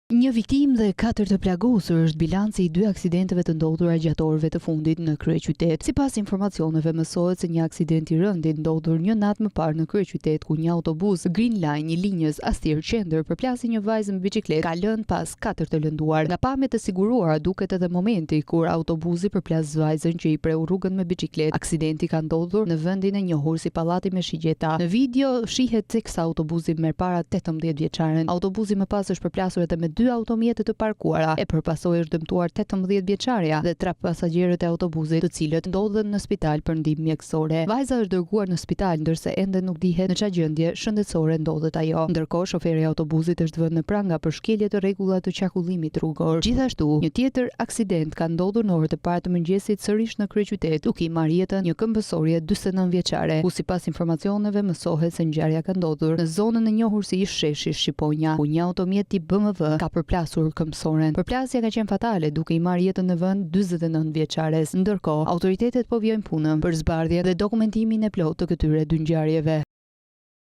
Një viktimë dhe katër të plagosur është bilanci i dy aksidenteve të ndodhura gjatë orëve të fundit në kryeqytet. Sipas informacioneve mësohet se një aksident i rëndë i ndodhur një natë më parë në kryeqytet ku një autobus Green Line i linjës Astir Qendër përplasi një vajzë me biçikletë ka lënë pas katër të lënduar. Nga pamjet e siguruara duket edhe momenti kur autobuzi përplas vajzën që i preu rrugën me biçikletë. Aksidenti ka ndodhur në vendin e njohur si Pallati me Shigjeta. Në video shihet teksa autobuzi merr para 18 vjeçaren. Autobusi më pas është përplasur edhe me dy automjete të parkuara, e për pasojë është dëmtuar 18 vjeçarja dhe tre pasagjerët e autobusit, të cilët ndodhen në spital për ndihmë mjekësore. Vajza është dërguar në spital, ndërsa ende nuk dihet në çfarë gjendje shëndetësore ndodhet ajo. Ndërkohë, shoferi i autobusit është vënë në pranga për shkelje të rregullave të qarkullimit rrugor. Gjithashtu, një tjetër aksident ka ndodhur në orët e para të mëngjesit sërish në kryeqytet, duke i marrë jetën një këmbësorje 49 vjeçare, ku sipas informacioneve mësohet se ngjarja ka ndodhur në zonën e njohur si ish-sheshi Shqiponja, ku një automjet tip BMW ka përplasur këmbësoren. Përplasja ka qenë fatale, duke i marrë jetën në vend 49 vjeçares. Ndërkohë, autoritetet po vijojnë punën për zbardhjen dhe dokumentimin e plotë të këtyre dy ngjarjeve.